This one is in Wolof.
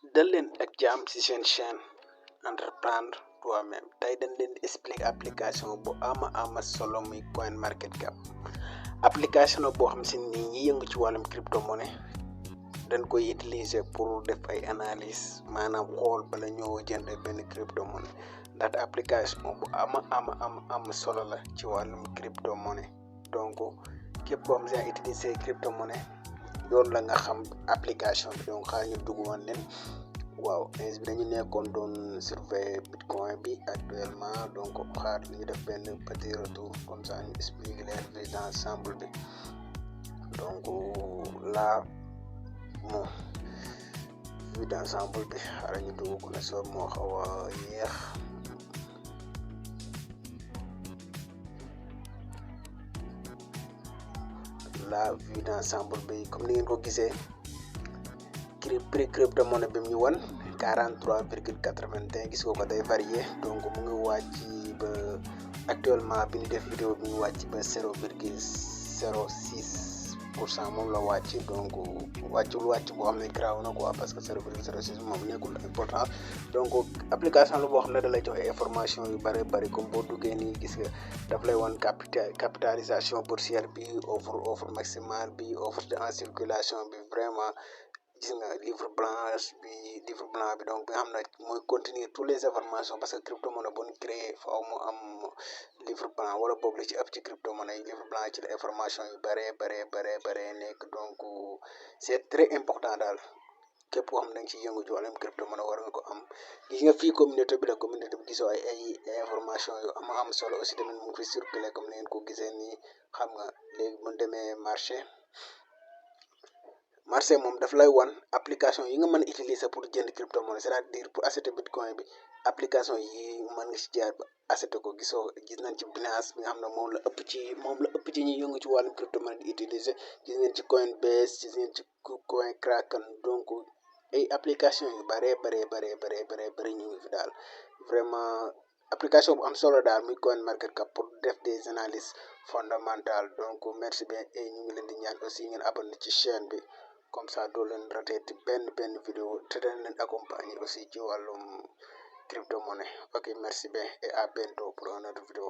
dal leen ak jàmm ci seen chaîne entreprendre toi-même tey dañ leen di expliquer application bu ama solo muy coinmarketcap application boo xam si ni ñi yëngu ci wàllum crypto monnaie dañ koy utiliser pour def ay analyse maanaam xool bala ñoo jënd benn crypto monnaie ndaxte application bu ama solo la ci wàllum crypto monnaie donc képp koo xam si utiliser crypto monnaie yoon la nga xam application bi donc xaar ñu dugg woon leen waaw ins bi dañu nekkoon doon surveiller bitcoin bi actuellement donc xaar ñu def benn petit retour comme ça ñu expliquer leen vue d'ensemble bi donc là moom vue d'ensemble bi xaar ñu dugg ko ne soo moo xaw a yéex la vue d'ensemble bi comme ni ngeen ko gisee prix crypto monnaie bi mu ñu wan 43,81 gis nga ko day varié donc mu ngi wàcc ba actuellement bi ñu def vidéo bi ñu wàcc ba 0,06% moom la wàcc donc wàccul wàcc boo xam ne graaw na quoi parce que 0,06 moom nekkul important donc application la boo xam ne da lay jox ay information yu bari comme boo duggee nii gis nga daf lay wan capitalisation boursière bi offre maximale bi offre en circulation bi vraiment gis nga livre blanc bi donc nga xam ne mooy contenir toutes les informations parce que crypto monnaie bu ñu créé faaw mu am livre blanc wala boobu la ci ëpp ci crypto monnaie yi livre blanc ci la information yu bare nekk donc c'est très important daal képp koo xam ne da nga ciy yëngu ci wàllum crypto monnaie war nga ko am gis nga fii communauté bi gisoo ay information yu am solo aussi tamit mu ngi fi circuler comme ni ngeen ko gisee nii xam nga léegi bu ñu demee marché moom daf lay wan application yi nga mën a utiliser pour jënd crypto monnaie c'est-à-dire pour acheter bitcoin bi application yi mën nga ci jaar ba acheter ko gis nañ ci Binance bi nga xam ne moom la ëpp ci ñi yëngu ci wàllum crypto monnaie di utiliser gis ngeen ci Coinbase gis ngeen ci Kraken donc ay application yu bare ñu ngi fi daal vraiment application bu am solo daal muy coinmarketcap pour def des analyses fondamentales donc merci bien et ñu ngi leen di ñaan aussi ngeen abonné ci chaîne bi comme ça doo leen raté benn vidéo te dañ leen accompagner aussi ci wàllum crypto monnaie ok merci bien et à bientôt pour une autre vidéo